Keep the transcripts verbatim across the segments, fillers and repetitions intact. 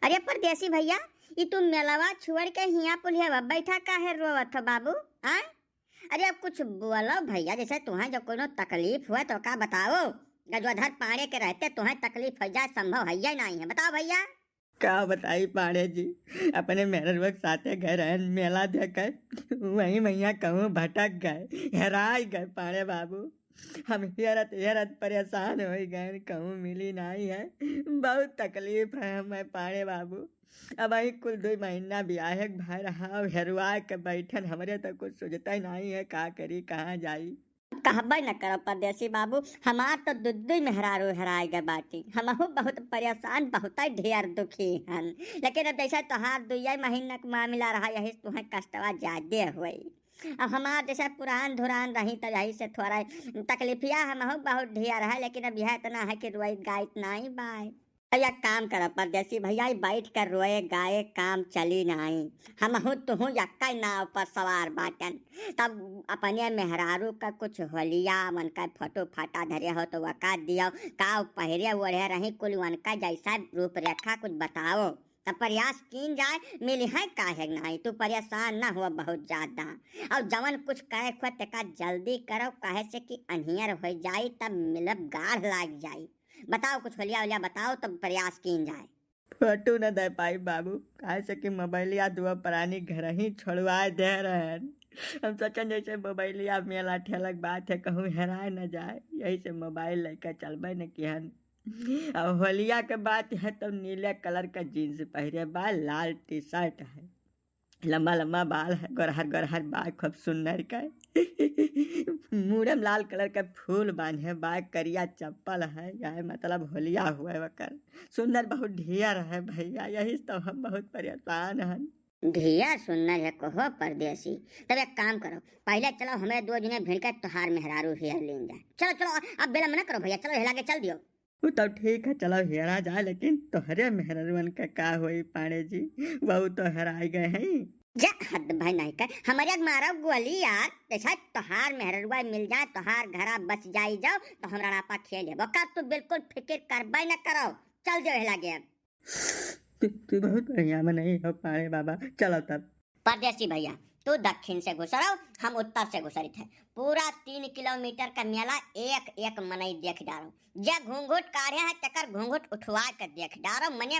अरे परदेसी भइया, ई तू मेलवा छोड़ के हियाँ पुलिया बा बैठा काहे रोवत हो बाबू? आय? अरे अब कुछ बोलो भइया, जैसे तुहें जब कोनो तकलीफ हुआ तो का बताओ? गजोधर पाड़े के रहते तुहें तकलीफ हो जाए, संभव है या नहीं है, बताओ भइया। का बताई पाड़े जी, अपने मेहररुआ के साथे गए रहन मेला देखे, वहीं मैया कहूँ भटक गए, हेराई गए पाड़े बाबू। हम हेरत हेरत परेशान होइ गए, कहूँ मिली नहीं है, बहुत तकलीफ है हमें पाड़े बाबू। अब अही कुल दुइ महीना बियाहे के भय रहा, अब हेरुआ के बैठन, हमरे तो कुछ सुझते नहीं है, का करी, कहाँ जाई। कहबे न करो परदेसी बाबू, हमार तो दु दुइ मेहरारू हेराय गए बाटी, हमहू बहुत परेशान, बहुत ढेर दुखी हन। लेकिन अब जैसे तोहार दुइये महीना के मामला रहा, यही से तुहें कष्टवा ज्यादे होई। अब हमार जैसे पुरान धुरान रही तो यही से थोड़ा तकलीफिया हमहू बहुत ढेर है, लेकिन अब यह इतना है कि रोइत गाइत नाई बाय। तो एक काम करो परदेसी भइया, ई बैठ कर रोए गाए काम चली नाई। हमहू तुहू यक्का नाव पर सवार बाटन। तब अपने मेहरारू का कुछ होलिया, उनका फोटो फाटा धरे हो तो वका दियो, का उ पहिरे ओढ़े रही कुल उनका जैसा रूपरेखा कुछ बताओ। तब प्रयास कीन जाए, मिली है काहे नाई, तू परेशान ना हो बहुत ज्यादा। और जवन कुछ करे खुआ तेका जल्दी करो, काहे से कि अनियर हो जाई तब मिलब गाढ़ लाग जाई। बताओ कुछ होलिया ओलिया बताओ तब प्रयास कीन जाए। फोटो न दे पाई बाबू, काहे से कि मोबाइलिया दुआ परानी घर ही छोड़वाए दे रहन। हम सोचन जैसे मोबाइलिया मेला ठेलक बात है, कहूँ हेराए न जाए, यही से मोबाइल लेके चलबे न किहन। अब होलिया के बात है तो नीले कलर का जींस पहिरे बा, लाल टी शर्ट है, लंबा लंबा बाल है, गोरहर गोरहर बा, खूब सुंदर का। मूड़े में लाल कलर का फूल बांधे बा, करिया चप्पल है, यह मतलब होलिया हुआ है वकर। सुंदर बहुत ढेर है भइया, यही से तो हम बहुत परेशान हन। ढेर सुंदर है कहो परदेसी। तब एक काम करो, पहले चलो हमरे दो जने भिड़ के तोहार मेहरारू हेर लीन जाए। चलो चलो, अब विलम्ब न करो भइया, चलो हेला के चल दियो। वो तो ठीक है, चलो हेरा जाए, लेकिन तोहरे मेहररुअन का का होई पाड़े जी, वो तो हेराई गए हैं। जा हद भाई नहीं कर, हमरे मारो गोली यार, जैसा तोहार मेहररुआ मिल जाए, तोहार घरा बस जाई जाओ, तो हमरा नापा खेल है। बका तू बिल्कुल फिक्र करबे न करो, चल दियो हेला के अब। तू, तू बहुत बढ़िया मनई हो पाड़े बाबा, चलो तब। परदेसी भइया, तू दक्षिण से घुसरो, हम उत्तर से घुसरित है। पूरा तीन किलोमीटर का मेला एक एक मनई देख डारो। जे घूंघट काढ़े है, तेकर घूंघट उठवा के देख डारो। मने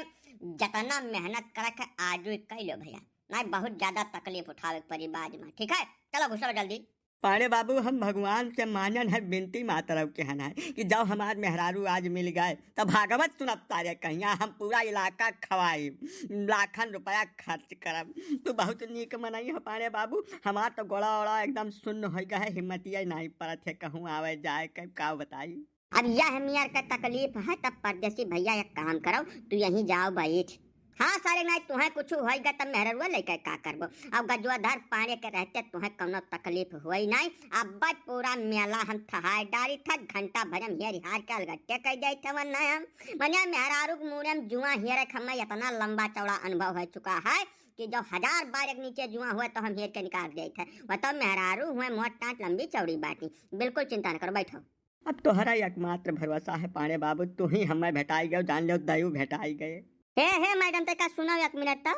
जतना मेहनत करे के आजू कई लो भइया, नहीं बहुत ज्यादा तकलीफ उठावे के पड़ी बाद में, ठीक है? चलो घुसरो जल्दी। पाड़े बाबू, हम भगवान से मांगन है, बिनती मातरव किहन है कि जब हमार मेहरारू आज मिल गए, तब भागवत सुनब तारे कहिया, हम पूरा इलाका खवाई, लाखन रुपया खर्च करब। तू बहुत नीक मनई है पाड़े बाबू, हमार तो गोड़ा ओड़ा एकदम सुन्न होइ गए है, हिम्मतिया नहीं परत है कहूँ आवे जाए के, का बताई। अब यह मेर का तकलीफ है, तब परदेसी भइया एक काम करो, तू यहीं जाओ बैठ। हाँ सारे नाई, तुहें कुछ होइगा तब मेहररुआ लइके का करबो। अब गजोधर पाड़े के रहते तुहें कौनो तकलीफ होई नाई। अब पूरा मेला हम थहाय डारी था, घंटा भर हम हेर हार के अलगट्टे कह जाई थे वरना हम। मने मेहरारू के मुड़े में जुआ हेरे के हमें इतना लंबा चौड़ा अनुभव हो चुका है कि जो हजार बार एक नीचे जुआ हुए तो हम हेर के निकाल जाई थे। बताओ मेहरारू हुए मोट टाट लंबी चौड़ी बाटी, बिल्कुल चिंता न करो, बैठो। अब तोहरा एकमात्र भरोसा है पाड़े बाबू, तू ही हमें भेटाई गयो, जान लो दयू भेटाई गए। हे, हे मैडम, तैका सुनो एक मिनट तो।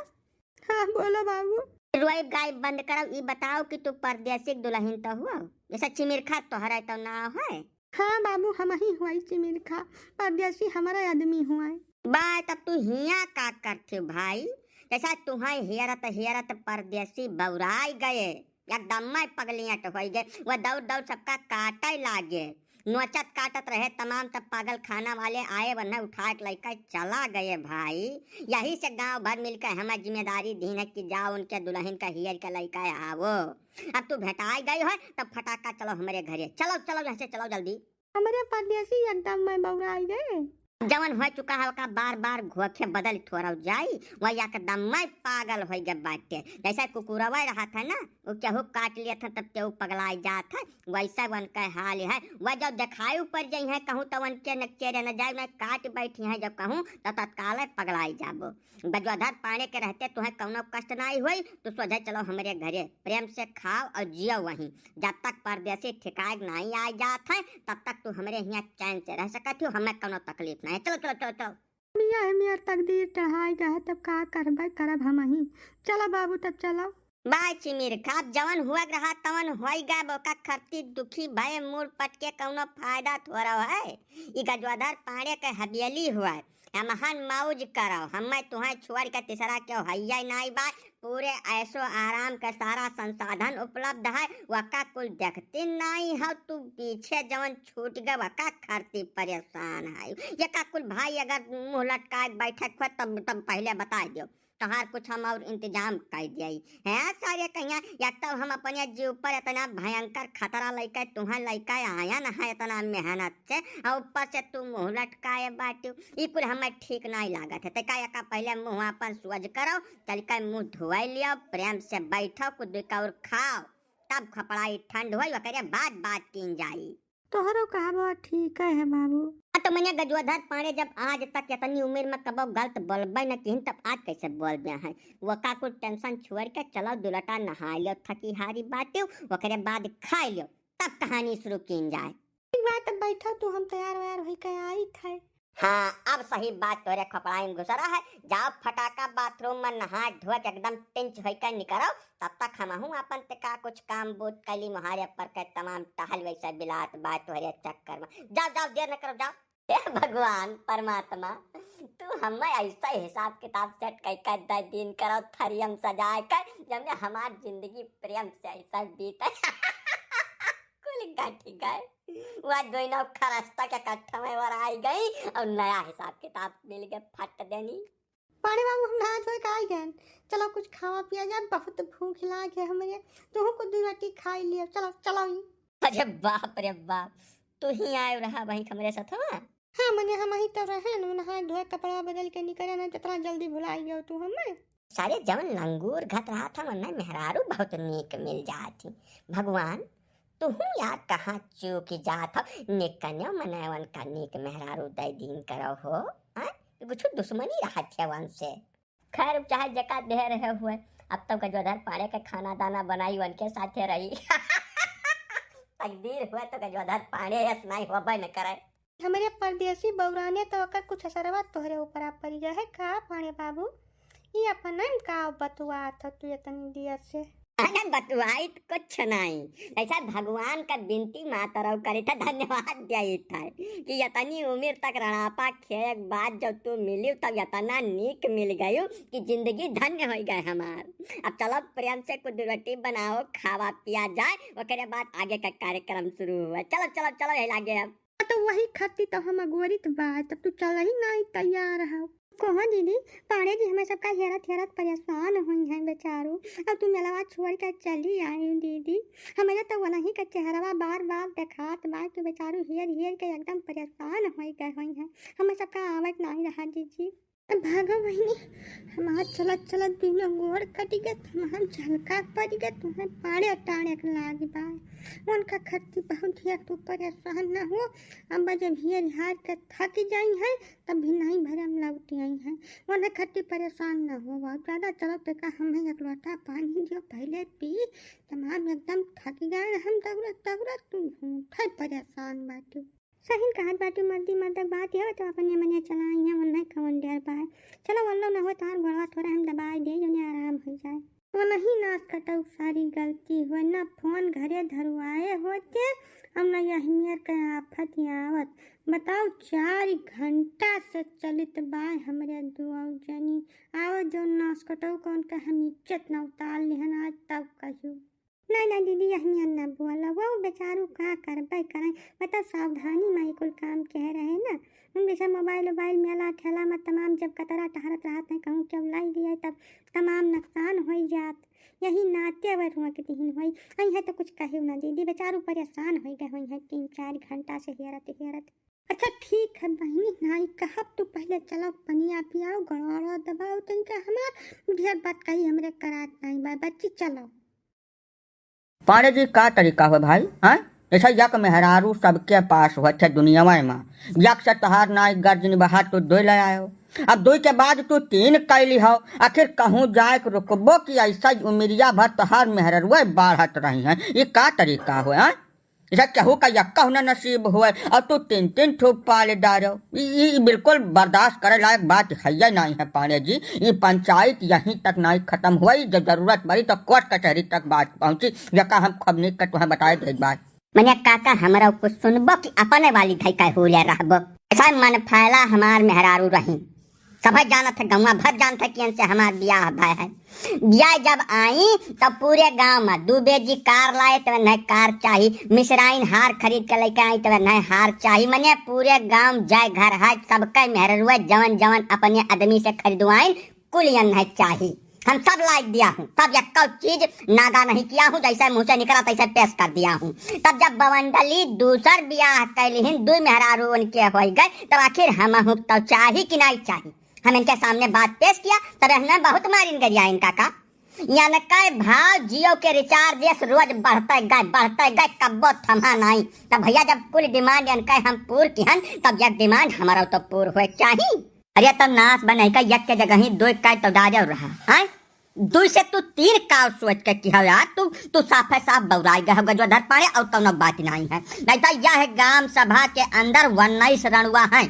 हाँ, बोलो बाबू। रोई गाय बंद करो, ई बताओ कि तू परदेसी के दुल्हन तो हुआ, जैसे चिमिरखा तोहरा तो ना है। हाँ बाबू, हम ही हुआई चिमिरखा, परदेसी हमारा आदमी हुआ है। बा, तब तू हिया का करते हो भाई? जैसा तुहें हेरत हेरत परदेसी बौराई गए। एकदम मैं पगलियट होइ गए। वह दौड़ दौड़ सबका काटे लागे, नोचत काटत रहे तमाम। तब पागल खाना वाले आए, वन्हें उठा के लइका चला गए भाई। यही से गांव भर मिलकर हमें जिम्मेदारी दीन है कि जाओ उनके दुल्हन का हेर के लइका आवो। अब तू भेटाई गई हो तब फटाका चलो हमरे घरे, चलो चलो यहाँ से चलो जल्दी। हमरे परदेसी एकदम मैं बौराई गए। जवन हो चुका है ओका बार बार घोखे बदल थोड़ा जाई, वह एकदम मैं पागल हो गए बाटे। जैसे कुकुरवा रहत है ना, वो केहू काट लेत है तब केहू पगलाई जात है, वैसे उनका हाल है। वह जब देखाई ऊपर जाई है कहूँ तो उनके नक्चेरे न जाए, उन्हें काट बैठी है जब कहूँ तो तत्काल पगलाई जाबो। गजोधर पाड़े के रहते तुहें कौनो कष्ट नाई होई, तो सोझे चलो हमरे घरे, प्रेम से खाओ और जियो वहीं। जब तक परदेसी ठिकाए नाई आ जात है, तब तक तू हमरे हियाँ चैन से रह सकत हो, हमें कौनो तकलीफ नाई है। चलो, चलो, चलो, चलो। यह मेर तकदीर टढ़ाई गए, तब का करबे करब हमही। चलो बाबू, तब चलो। बाय चिमिर खाब, जवन हुआ रहा तवन होई गए, बोका खरती दुखी भय, मूड़ पटके कौनो फायदा थोड़ा है। ई गजोधर पांड़े के हवेली हुआ है, हमहन मौज करो, हमें तुहें छोड़ के तीसरा क्यों हैया नाई बा। पूरे ऐशो आराम के सारा संसाधन उपलब्ध है, वका कुल देखते नाई हो, तू पीछे जवन छूट गए वका खरती परेशान है। ये का कुल भाई अगर मुंह लटकाए बैठे हो तब, तब पहले बता दियो, तोहार कुछ हम और इंतजाम कर दियाई। हैं सारे कहिया, या तब हम अपने जीव पर इतना भयंकर खतरा लेके तुहें लेके आया न है इतना मेहनत से, और ऊपर से तू मुंह लटकाए बाटू, ई कुल हमें ठीक नहीं लागत है। ते का एका पहले मुंह अपन सोझ करो, चल के मुंह धोए लियो, प्रेम से बैठो, कुछ दुई का और खाओ, तब खपड़ाई ठंड होई, ओकरे बाद बात कीन जाई। तोहरो कहबो ठीक है बाबू। हाँ, तो मने गजोधर पांड़े जब आज तक इतनी उम्र में कबो गलत बोलबे न किहिन, तब आज कैसे बोल गया है? वो का कुल टेंशन छोड़ के चलो, दुलटा नहा लियो, थकी हारी बाटे, ओकरे बाद खा लियो, तब कहानी शुरू कीन जाए। ठीक बात, तब बैठो तू, हम तैयार वैयार होई के आई थे। हाँ, अब सही बात तोरे खोपड़ाई में घुस रहा है। जाओ फटाका बाथरूम में नहा धो के एकदम टिंच होई के निकरो। तब तक हमहू अपन ते का कुछ काम बूत कैली, मोहारे पर के तमाम टहल वैसे बिलात बात तोहरे चक्कर में। जाओ, जाओ, देर न करो, जाओ। हे भगवान परमात्मा, तू हमें ऐसा हिसाब किताब सेट कई के दे दिन करो, थरियम सजाए के, जब हमार जिंदगी प्रेम से ऐसा बीते। कुल गठ गए। वह दोनों खरस्ता के कट्ठा में वर आई गई और नया हिसाब किताब मिल गए, फट देनी। पांड़े बाबू, हम नहा धोए के आई गए, चलो कुछ खावा पिया जाए, बहुत भूख लाग है हमरे, तुहू को दो रोटी खाई लियो, चलो, चलो ही। अरे बाप रे बाप, तू ही आए रहा वहीं हमरे साथ, हाँ? हाँ, मने हम ही तो रहे न, नहा धोए कपड़ा बदल के निकले ना, जितना जल्दी भुलाई गयो तू हमें। सारे जवन लंगूर घत रहा था, वन्ना मेहरारू बहुत नीक मिल जात ही। भगवान, तुहू यार कहाँ चूक जात हो, निकन्या मनैवन का नीक मेहरारू दे दीन करो हो, हाँ? कुछ दुश्मनी रहत है वनसे। खैर, चाहे जेका देह रहे हुए, अब तक गजोधर पांड़े के खाना दाना बनाई, उनके साथे रही। तकदीर हुए तो गजोधर पांड़े यस नाई होबे न करे। हमरे परदेसी बौराने तो ओकर कुछ असरवा तोहरे ऊपर आ पड़ी रहे का पांड़े बाबू? ई अपन नाम का बतुआत हो तू इतनी देर से? अरे बतुआई तो कुछ नहीं, ऐसा भगवान का बिनती माता रहो करी था, धन्यवाद दिया था कि इतनी उम्र तक रणापा खेए के बाद जब तू मिली तब इतना नीक मिल गयू कि जिंदगी धन्य हो गए हमार। अब चलो प्रेम से कुछ रोटी बनाओ, खावा पिया जाए, ओकरे बाद आगे का कार्यक्रम शुरू हुआ। चलो चलो चलो, यही लागे अब। हाँ, तो वही खातिर तो हम अगोरित बा, तब तू चल ही नहीं तैयार हो। कहो दीदी, पांड़े जी हमें सबका हेरत हेरत परेशान हुई हैं बेचारू। अब तू मेलवा छोड़ के चली आई दीदी। हमें तो वनही का चेहरवा बार बार देखात बा कि बेचारू हेर हेर के एकदम परेशान हो गए हुई हैं। हमें सबका आवत नहीं रहा दीदी। अब भागो बहिनी, हमार चलत चलत दुनो गोड़ कटि गत, हमार झलका पड़ि गत, तुम्हें पाड़े टाड़े के लाग बा। उनका खत्ती बहुत हिया तू परेशान न हो, अब जब हियर हार के थक जाई है, तब भी नहीं भरे हम लौट आई हैं। उन्हें खत्ती परेशान न हो, बहुत ज्यादा चलो, तेका हमें एक लोटा पानी दियो, पहले पी, तमाम एकदम थक गए हम दौड़त दौड़त, तू झूठे परेशान बाटू। सही कहत बाटू, मर्दी मर्द बात है, तो अपने मने चलाई है, उन्हें कौन डर बा है। चलो, वल्लो न हो, तार गोड़वा थोड़ा हम दबाई दे, जोने आराम हो जाए। वो नहीं नास कटऊ सारी गलती हो, न फोन घरे धरुआए होते, और न यह मेर के आफत आवत। बताओ, चार घंटा से चलित बाय हमरे दुआऊ जनी। आओ, जो नास कटऊ कौन के हम इज्जत न उतार लिहन आज तब कहियो। नहीं, नहीं दीदी, यह मियन न बोला, वो बेचारू का करबे करे। मतलब सावधानी में कुल काम कह रहे ना, उन जैसे मोबाइल वोबाइल मेला ठेला में तमाम जब कतरा टहरत रहत है, कहूँ क्यों लाई गया तब तमाम नुकसान हो जात। यही नाते वे रुआ के दिहिन होई। आई है तो कुछ कहे ना दीदी, बेचारू परेशान हो गए हुई है तीन चार घंटा से हेरत हेरत। अच्छा ठीक है बहिनी, नाई कहब, तू पहले चलो पनिया पियाओ, गड़ाड़ा दबाओ तनिका हमार, ढेर बात कही हमरे करात नहीं बा, बच्ची चलो। पांड़े जी, का तरीका हो भाई, हैं? जैसे यक मेहरारू सबके पास होत है दुनियावा में, यक से तहार नाई गर्जनी बहार तू दो ले आयो, अब दो के बाद तू तीन कैली हो, आखिर कहूँ जाए के रुकबो कि ऐसा उमिरिया भर तहार मेहरारू बाढ़त रही हैं, ये का तरीका हो, हैं? इसे केहू का यक्का न नसीब होए और तू तीन तीन ठो पाले डारो। ई, ई बिल्कुल बर्दाश्त करे लायक बात है या नहीं है पांडे जी। ई पंचायत यहीं तक नहीं खत्म हुई, जब जरूरत पड़ी तो कोर्ट कचहरी तक बात पहुंची। यका हम खबनी के तुम्हें बताए दे बात। मने काका, हमरा कुछ सुनबो कि अपने वाली धई का होले रहबो? ऐसा मन फैला हमार मेहरारू रही। सभे जानत है, गौवा भर जानत है कि इनसे हमार बियाह भय है। बियाह जब आई तब पूरे गांव में दुबे जी कार लाए, तब नहीं कार चाही, मिसराइन हार खरीद के लेके आई, तब नहीं हार चाही। मने पूरे गांव जाए घर है, सबके मेहररुए जवन जवन अपने आदमी से खरीदवाइन, कुल इन्हें चाही। हम सब लाइ दिया हूँ, सब यक्को चीज नागा नहीं किया हूँ, जैसे मुँह से निकला तैसे पेश कर दिया हूँ। तब जब बवंडली दूसर बियाह कैलिहिन, दुई मेहरारू उनके होइ गए, तब आखिर हमहू तो चाही कि नहीं चाही? हम इनके सामने बात पेश किया, तब इन्हें बहुत मारिन गरिया इनका का। यानी कई भाव जियो के रिचार्ज रोज बढ़ते गए, बढ़ते गए, कब्बो थमा नहीं। तब भैया जब कुल डिमांड इनके हम पूर किहन, तब यह डिमांड हमारा तो पूर होए चाही। अरे तब नास बनाई का यक के जगह ही दो का तो डाजर रहा, हैं? दुई से तू तीन का सोच के किहा यार, तू, तू साफे साफ बौराई गए हो गजोधर पांडे, और कौनो बात नहीं है। नहीं तो यह ग्राम सभा के अंदर उन्नीस रणुआ हैं,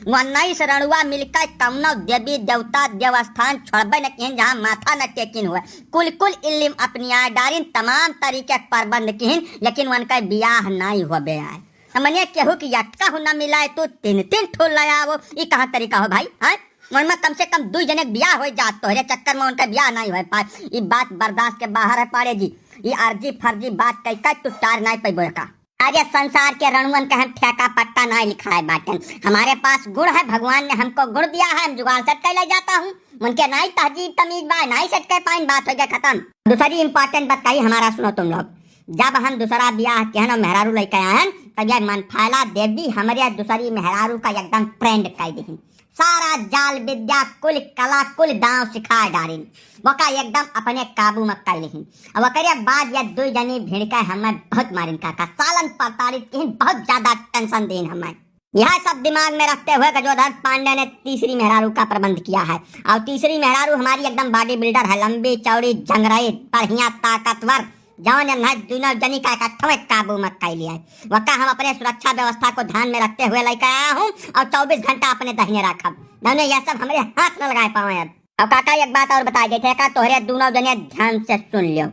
उन्नीस रणुआ मिलकर कौनो देवी देवता देवस्थान छोड़बे न किहन जहाँ माथा न टेकिन हुए। कुल कुल इल्लिम अपनी आय डारिन, तमाम तरीके के प्रबंध किहन, लेकिन उनका बियाह नहीं होबे आए। हमने केहू की यक्का हो ना मिलाए, तू तीन तीन ठो ले आवो, ई कहाँ तरीका हो भाई? हैं? मन में कम से कम दुई जने के बियाह हो जात, तोहरे चक्कर में उनका बियाह नहीं हो पाए। ई बात बर्दाश्त के बाहर है पांडे जी। ई अर्जी फर्जी बात कई का तू टार नहीं पैबो का। अरे संसार के रणुअन का हम ठेका पट्टा नहीं लिखाए बाटन। हमारे पास गुण है, भगवान ने हमको गुण दिया है, हम जुगाड़ सेट कर ले जाता हूँ। उनके नाई तहजीब तमीज बा, नाई सेट कर पाइन, बात हो गया खत्म। दूसरी इंपॉर्टेंट बात कही हमारा सुनो तुम लोग। जब हम दूसरा बियाह के हन और मेहरारू लेके आयन, तब यह मनफैला देवी हमरे दूसरी मेहरारू का एकदम ट्रेंड कर दी। सारा जाल विद्या, कुल कला, कुल दांव सिखा डारिन। वका एकदम अपने काबू में कर लिहिन। अब ओकरे बाद यह दुई जनी भिड़ के हमें बहुत मारिन काका, सालन प्रताड़ित किहिन, बहुत ज्यादा टेंशन दीन हमें। यह सब दिमाग में रखते हुए गजोधर पांडे ने तीसरी मेहरारू का प्रबंध किया है। और तीसरी मेहरारू हमारी एकदम बॉडी बिल्डर है, लंबी चौड़ी जंगरई, बढ़िया ताकतवर, जवन जन है दोनों जनी का इकट्ठवे काबू में कर लिया है। वका हम अपने सुरक्षा व्यवस्था को ध्यान में रखते हुए लेकर आया हूँ और चौबीस घंटा अपने दहिने रखब। जौने यह सब हमरे हाथ न लगाए पावे अब। अब काका एक बात और बताई गई थे का, तोहरे दोनों जने ध्यान से सुन लियो।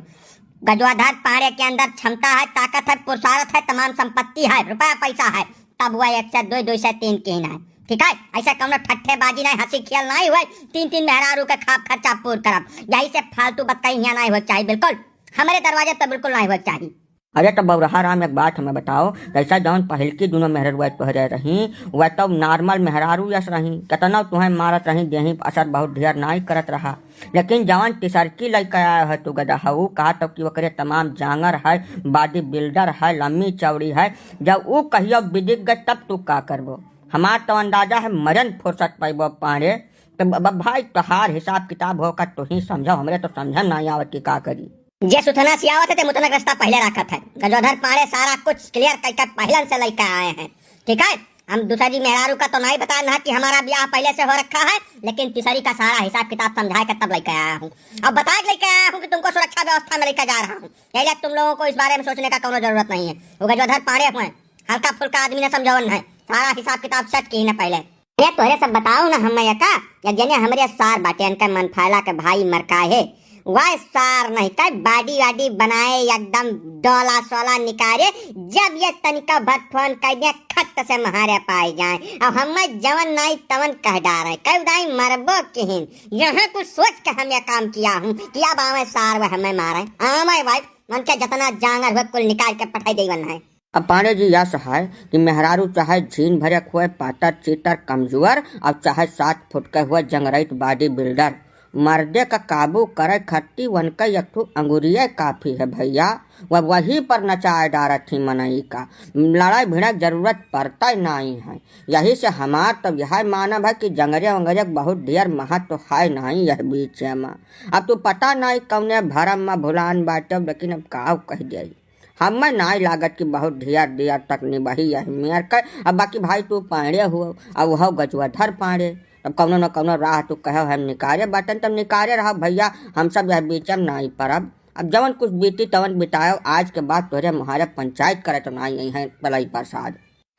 गजोधर पांडे के अंदर क्षमता है, ताकत है, पुरुषार्थ है, तमाम संपत्ति है, रुपया पैसा है, तब वह एक से दो, दो से तीन किहिन है। ठीक है, ऐसे कौनो ठट्ठेबाजी नहीं, हंसी खेल नहीं हुए, तीन तीन मेहरारू के खाब खर्चा पूर करब। यही से फालतू बतकही यहाँ नहीं हो चाहिए बिल्कुल, हमारे दरवाजे तो बिल्कुल नहीं हो चाहिए। अरे तो बौरहा राम, एक बात हमें बताओ, जैसा जौन पहिलकी दोनों मेहररुआ तोहरे रही, वह तो नॉर्मल मेहरारू यस रही, केतना तुहें मारत रही, देही असर बहुत ढेर नाई करत रहा, लेकिन जवन तिसरकी लइके आया है तू गदहऊ, कहा तो कि ओकरे तमाम जांगर है, बॉडी बिल्डर है, लम्मी चौड़ी है, जब ऊ कहियो बिदिक गए तब तू का करबो? हमार तो अंदाजा है मरन फुर्सत पैबो पांडे। तो ब-, ब-, भाई तोहार हिसाब किताब हो का तू ही समझो, हमरे तो समझ में नाई आवत कि का करी। जे सुथना सियावत है ते मुतना के रास्ता पहले राखत है। गजोधर पांडे सारा कुछ क्लियर करके पहलन से लइके आए हैं, ठीक है? हम दूसरी मेहरारू का तो नहीं बताए ना कि हमारा ब्याह पहले से हो रखा है, लेकिन तीसरी का सारा हिसाब किताब समझाए के तब लइके आया हूँ। अब बताए के लइके आया हूँ कि तुमको सुरक्षा व्यवस्था में लेके जा रहा हूँ, यही तुम लोगों को इस बारे में सोचने का कोनो जरूरत नहीं है। वो गजोधर पांडे हुए, हल्का फुल्का आदमी ने समझावन है, सारा हिसाब किताब सेट किहिन पहले। ये तोहरे सब बताओ ना हम यका, या जने हमरे सार बाटे, इनका मन फायला के भाई मरका है, वह सार नहीं का बॉडी वाडी बनाए एकदम डोला सोला निकारे। जब ये तनिका भर फोन कर दे, खट से महारे पाए जाए। अब हम जवन नाई तवन कह डारे, कह उदाई मरबो किहिन। यहाँ कुछ सोच के हम ये काम किया हूँ कि अब आवे सार वह हमें मारे, आवे भाई, मन के जितना जांगर हुए कुल निकाल के पठाई देवन है। अब पांडे जी यस है कि मेहरारू चाहे झीन भरे खुए, पातर चीतर कमजोर, और चाहे सात फुट के हुए जंगरैत बॉडी बिल्डर, मर्दे का काबू करे खत्ती उनके एक ठो अंगुरिये काफी है भैया। वह वही पर नचाए डारत ही मनई का, लड़ाई भिड़क जरूरत पड़ता ही नहीं है। यही से हमार तब यह मानब है कि जंगरे वंगरे के बहुत ढेर महत्व है नहीं यह बीच में। अब तू पता नहीं कौने भरम में भुलान बाटे, लेकिन अब का कह दे। हमें नाई लागत कि बहुत ढेर देर तक निबही यही मेर के। अब बाकी भाई तू पांड़े हो, अब हो गजोधर पांड़े, तब कौनो न कौनो राह तू कहो हम निकारे बाटन, तब निकारे रहो भैया, हम सब यह बीचम नाई परब। अब जवन कुछ बीती तवन बितायो, आज के बाद तोहरे मोहारे पंचायत करत नाई अइहैं पलई प्रसाद।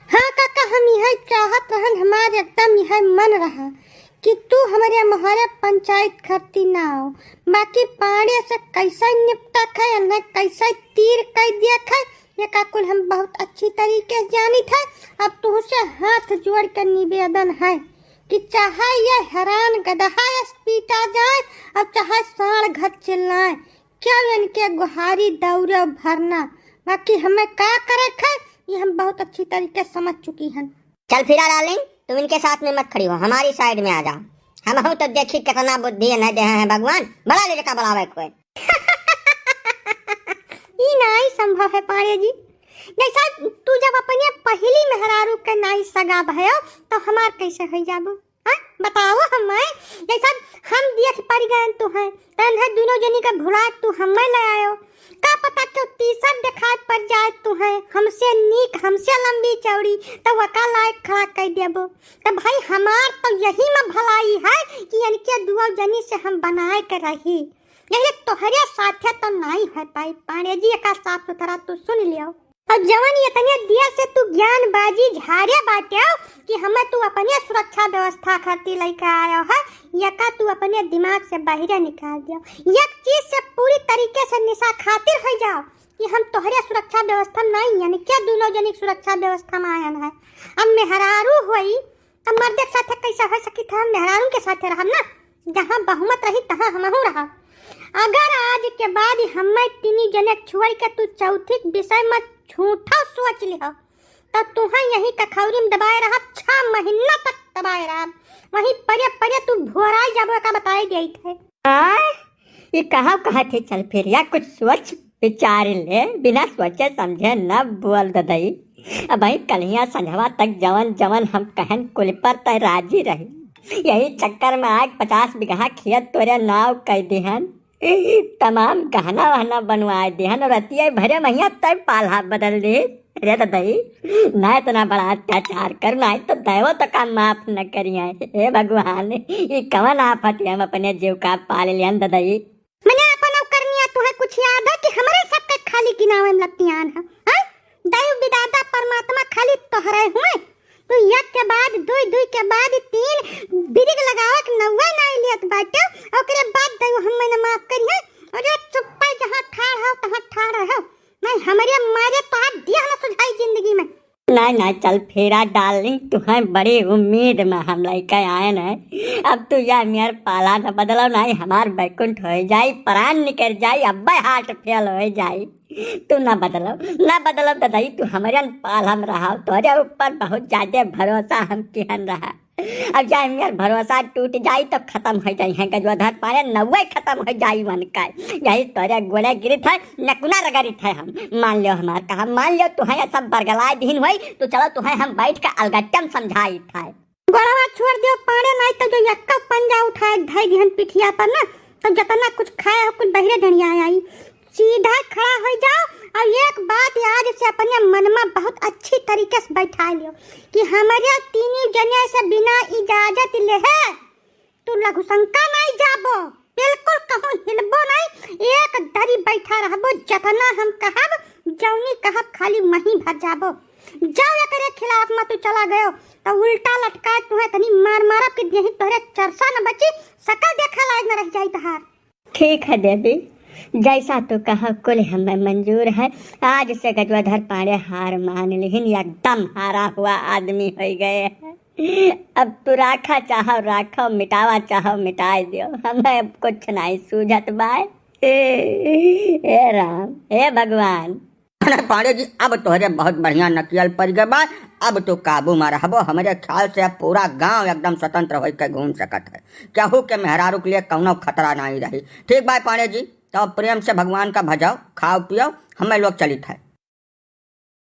हाँ काका, हम इहै चाहत रहन, हमार एकदम इहै मन रहा कि तू हमरे मोहारे पंचायत करती ना आओ, बाकी पाड़े से कैसे निपटत है, उन्हें कैसे तीर कइ दियत है, एका कुल हम बहुत अच्छी तरीके से जानित है। अब तुहसे हाथ जोड़ के निवेदन है कि चाहे ये हरान गदहा यस पीटा जाए, अब चाहे साँड़ घर चिल्लाए, क्यों इनके गुहारी दौड़े भरना, बाकी हमें का करे है, ये हम बहुत अच्छी तरीके से समझ चुकी हन। चल फिरा डार्लिंग, तुम इनके साथ में मत खड़ी हो, हमारी साइड में आ जाओ। हमहू तो देखी कितना बुद्धि इन्हें देहे हैं भगवान, बड़ा ले जेका बड़ावे कोई। ई नाई संभव है पाड़े जी। जैसा तू जब अपने पहिली मेहरारू के नाई सगा भयो, तो हमार कैसे होइ जाबो? हाँ? बताओ हमें, जैसा हम दियत परि गएन तुहैं, तन्हे दुनो जनी के भुला तू हमें ले आयो। का पता क्यों तीसर देखाए परि जाए तुहैं, हमसे नीक, हमसे लंबी चौड़ी, तो वका लायक खड़ा कइ देबो। तो भाई हमार तो यही में भलाई है कि इनके दुओ जनी से हम बनाए के रही। यही तोहरे साथे तो नाई होइ पाई। पाड़े जी, एका साफ सुथरा तू सुन लियो। और जवन इतने दिया से तू ज्ञानबाजी झारे बाट्यो कि हमें तू अपने सुरक्षा व्यवस्था खातिर लइके आयो है, यका तू अपने दिमाग से बाहरे निकाल दियो। एक चीज से पूरी तरीके से निशा खातिर होइ जाओ कि हम तोहरे सुरक्षा व्यवस्था में नाई, यानी के दुनो जनी के सुरक्षा व्यवस्था में आयन है। अब मेहरारू होई, अब मर्दे के साथे कैसे होइ सकित है? मेहरारू के साथे रहब ना, जहाँ बहुमत रही तहाँ हमहू रहब। अगर आज के बाद हमें तीनी जने छोड़ के तू चौथी के विषय में झूठा सोच लिहो, तो तुहें यही कखौरी में दबाए रहब, छह महीना तक दबाए रहब। वहीं परे परे तू भोराई जाबो, का बताए देइत है। आय, ये कहाँ कहाँ थे चल फिर या कुछ सोच विचार ले, बिना सोचे समझे न बोल ददई। अब भाई कलिया संझवा तक जवन जवन हम कहन कुल पर तय राजी रही। यही चक्कर में आज पचास बीघा खेत तोरे नाव कइ दिहन, तमाम गहना वहना बनवाए दिहन और रतिया भरे महिया तय पाला बदल दे। रे ददई, ना इतना बड़ा अत्याचार कर, ना तो दैवो तो का माफ न करिया। हे भगवान, ये कवन आफत है, हम अपने जीव का पाल लियन ददई। मने अपन अवकरनिया तुहे कुछ याद है कि हमरे सबके खाली गिनावे में लतियान है, हैं? दैव विधाता परमात्मा खाली तोहरे हुए। तू एक के बाद दुई, दुई के बाद तीन बिरिग लगावे के नौवे नाई लियत बाटे, ओकरे बाद दैव हमें न माफ करिहे। अरे चुप्पे जहाँ ठाड़ हो, तहाँ ठाड़ रहो। नहीं, हमरे मारे तो हाथ दिया न सुझाई जिंदगी में। नाई, नाई, चल फेरा डार्लिंग, तुहें बड़ी उम्मीद में हम लइके आए न। अब तू या मेर पाला न बदलो, नाई हमार बैकुंठ होइ जाई, प्राण निकल जाई, अब्बे हार्ट फेल होइ जाई। तू ना बदलो, ना बदलो ददई, तू हमरे पाला में रहा, तोरे ऊपर बहुत ज्यादा भरोसा हम किहन रहा। अब जाए मेर भरोसा टूट जाई तो खत्म होइ जाई हैं गजोधर पाड़े, नौवे खत्म होइ जाई मन का। यही तोरे गोड़े गिरित है, नकुना रगड़ित है हम। मान लियो हमार कहा, मान लियो तू है सब बरगलाए दिन होई, तो चलो तू है हम बैठ के अलगट्टम समझाई था। गोड़वा छोड़ दियो पाड़े, नाई तो जो यक्का पंजा उठाए धई दिहन पिठिया पर ना, तो जतना कुछ खाए हो कुछ बहिरे ढंडिया आई। सीधा खड़ा होइ जाओ और एक बात आज से अपने मन में बहुत अच्छी तरीके से बैठा लियो कि हमरे तीनों जने से बिना इजाजत लेहे तू लघुशंका नाई जाबो, बिल्कुल कहूँ हिलबो नाई, एक दरी बैठा रहबो, जतना हम कहब, जौनी कहब खाली वहीं भर जाबो। जाओ एकरे खिलाफ में तू चला गयो, तो उल्टा लटका तुहे तनी मार मारब कि देही तोहरे चरसा न बची, सकल देखे लायक न रह जाई तहार। ठीक है देवी, जैसा तू कहो कुल हमें मंजूर है। आज से गजोधर पाड़े हार मान लिहिन, एकदम हारा हुआ आदमी होइ गए हैं। अब तू राखा चाहो राखो, मिटावा चाहो मिटाए दियो, हमें अब कुछ नहीं सूझत बाय। ए, ए राम, ए भगवान। अरे पाड़े जी, अब तोहरे बहुत बढ़िया नकियल पड़ गए बा। अब तो काबू में रहबो। हमरे ख्याल से अब पूरा गांव एकदम स्वतंत्र होइके घूम सकत है, केहू के मेहरारू के लिए कौनो खतरा नहीं रही। ठीक बा पाड़े जी, तो प्रेम से भगवान का भजाओ, खाओ पियो, हमें लोग चलित है।